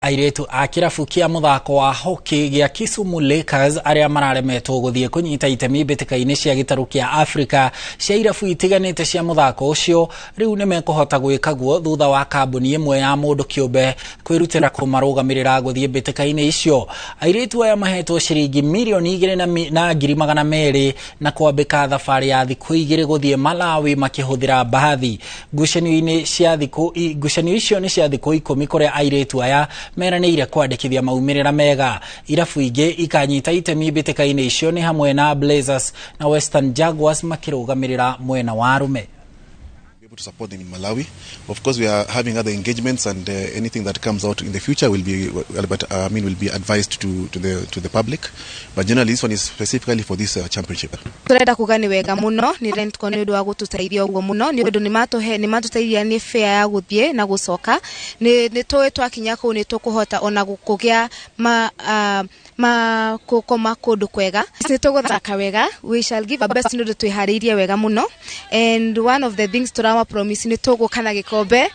Airĩtu a kĩrabu kĩa mũthako wa hockey gĩa Kisumu Lakers arĩa mararemetwo gũthiĩ kũnyita itemi mbĩtĩka-inĩ cia gĩtarũ kĩa Africa cia irabu itiganĩte cia mũthako ũcio rĩu nĩ mekũhota gwĩka guo thutha wa kambuni ĩmwe ya mũndũ kĩũmbe kwĩrutĩra kũmarũgamĩrĩra gũthiĩ mbĩtĩka-inĩ icio. Airĩtu aya mahetwo ciringi mirioni 2 na 200,000 na kwambĩka thabarĩ ya thikũ 2 gũthiĩ Malawi makĩhũthĩra mbathi. Ngucanio-inĩ cia thikũ ngucanio icio nĩ cia thikũ 10 kũrĩa airĩtu aya meranĩire kwandĩkithia maumĩrĩra mega. Irabu ingĩ ikanyita itemi mbĩtĩka-inĩ icio nĩ hamwe na Blazers na Western Jaguars makĩrũgamĩrĩra mwena wa arũme. Able to support them in Malawi. Of course, we are having other engagements, and anything that comes out in the future will be, well, but I mean, will be advised to the public. But generally, this one is specifically for this championship. Turenda kuga nĩ wega mũno nĩ Rentco nĩ ũndũ wa gũtũteithia ũguo mũno, nĩ ũndũ nĩ matũteithia nĩ fare ya gũthiĩ na gũcoka. Nĩ tũĩ twakinya kũu nĩ tũkũhota ona kũgĩa ma gũkoma kũndũ kwega. Nĩ tũgũthaka wega, we shall give our best nĩ ũndũ twĩharĩirie wega mũno, and one of the things tũrawa promise nĩ tũgũka na gĩkombe.